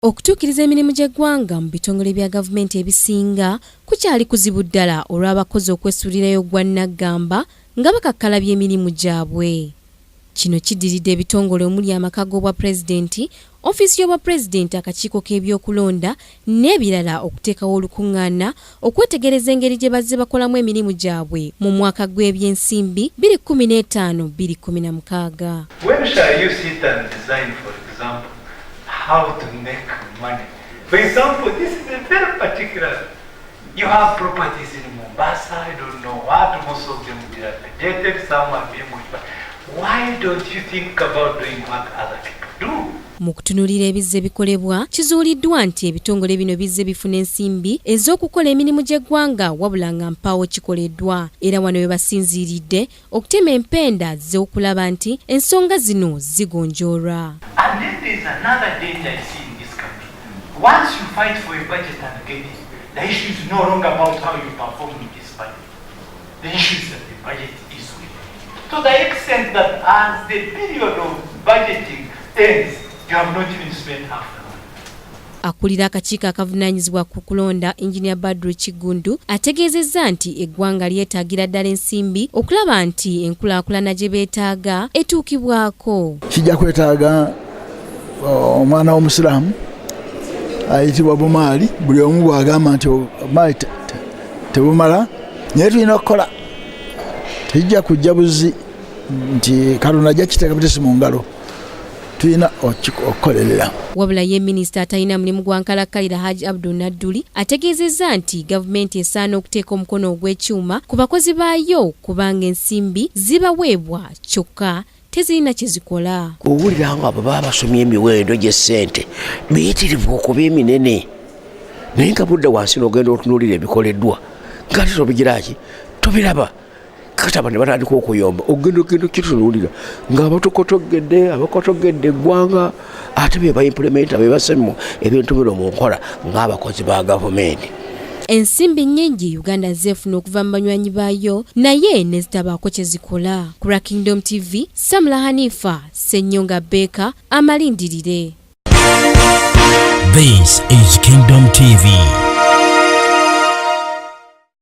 Okutuukiriza emirimu gy'eggwanga mu bitongole bya gavumenti ebisinga kukyali kuzibu ddala olw'abakozi okwesuulirayo gwa nnaggamba nga bakakkalabya emirimu gyabwe. Kino kiddiridde ebitongole omuli amaka g'obwapulezidenti, ofiisi y'obwapulezidenti, akakiiko k'ebyokulonda n'ebirala okuteekawo olukungaana okwetegereza engeri gye bazze bakolamu emirimu gyabwe mu mwaka gw'ebyensimbi 2015, 2016. When shall you sit and design, for example, how to make money? For example, this is a very particular. You have properties in Mombasa, I don't know what, most of them dilapidated, some are being occupied. Why don't you think about doing what other people do? Mu kutunuulira ebizze bikolebwa, kizuuliddwa nti ebitongole bino bizze bifuna ensimbi ez'okukola emirimu gy'eggwanga, wabula nga mpaawo kikoleddwa, era wano we basinziiridde okutema empenda z'okulaba nti ensonga zino zigonjoolwa. And then there's another danger I see in this country. Once you fight for a budget and get it, the issue is no longer about how you perform in this budget. The issue is that the budget is with you. To the extent that as the period of budgeting ends, you have not even spent half the money. Akulira akakiiko akavunaanyizibwa ku kulonda, Engineer Badru Kiggundu, ategeezezza nti eggwanga lyetaagira ddala ensimbi okulaba nti enkulaakulana gye beetaaga etuukibwako. Kijja kwetaaga omwana w'omusiraamu ayitibwa bumaali. Buli omu bw'agamba nti obumaali tebumala, naye tulina okukola. Tejja kujja buzi nti Katonda ajja kiteeka butesi mu ngalo. Tulina okukolerera. Wabula ye minisita atalina mulimu gwa nkalakkalira, Haji Abdul Nadduli, ategeezezza nti gavumenti esaana okuteeka omukono ogw'ekyuma ku bakozi baayo, kubanga ensimbi zibaweebwa kyokka tezirina kye zikola. Owulira nga abo baba basomye emiwendo gy'essente miyitirivu okuba eminene, naye nga budde wansi n'ogenda otunuulira ebikoleddwa nga ate tobigiraki, tobiraba. Kati aba ne batandika okuyomba, ogenda ogenda okitunuulira ng'abatukotogedde, abakotogedde eggwanga, ate be baimplementa, be basemu ebintu bino mu nkola ng'abakozi ba gavumenti. Ensimbi nnyingi Uganda zeefuna okuva mu banywanyi baayo, naye ne zitabaako kye zikola. Ku lwa Kingdom TV, Samula Hanifa Ssenyonga Beeka, amalindirire. This is Kingdom TV.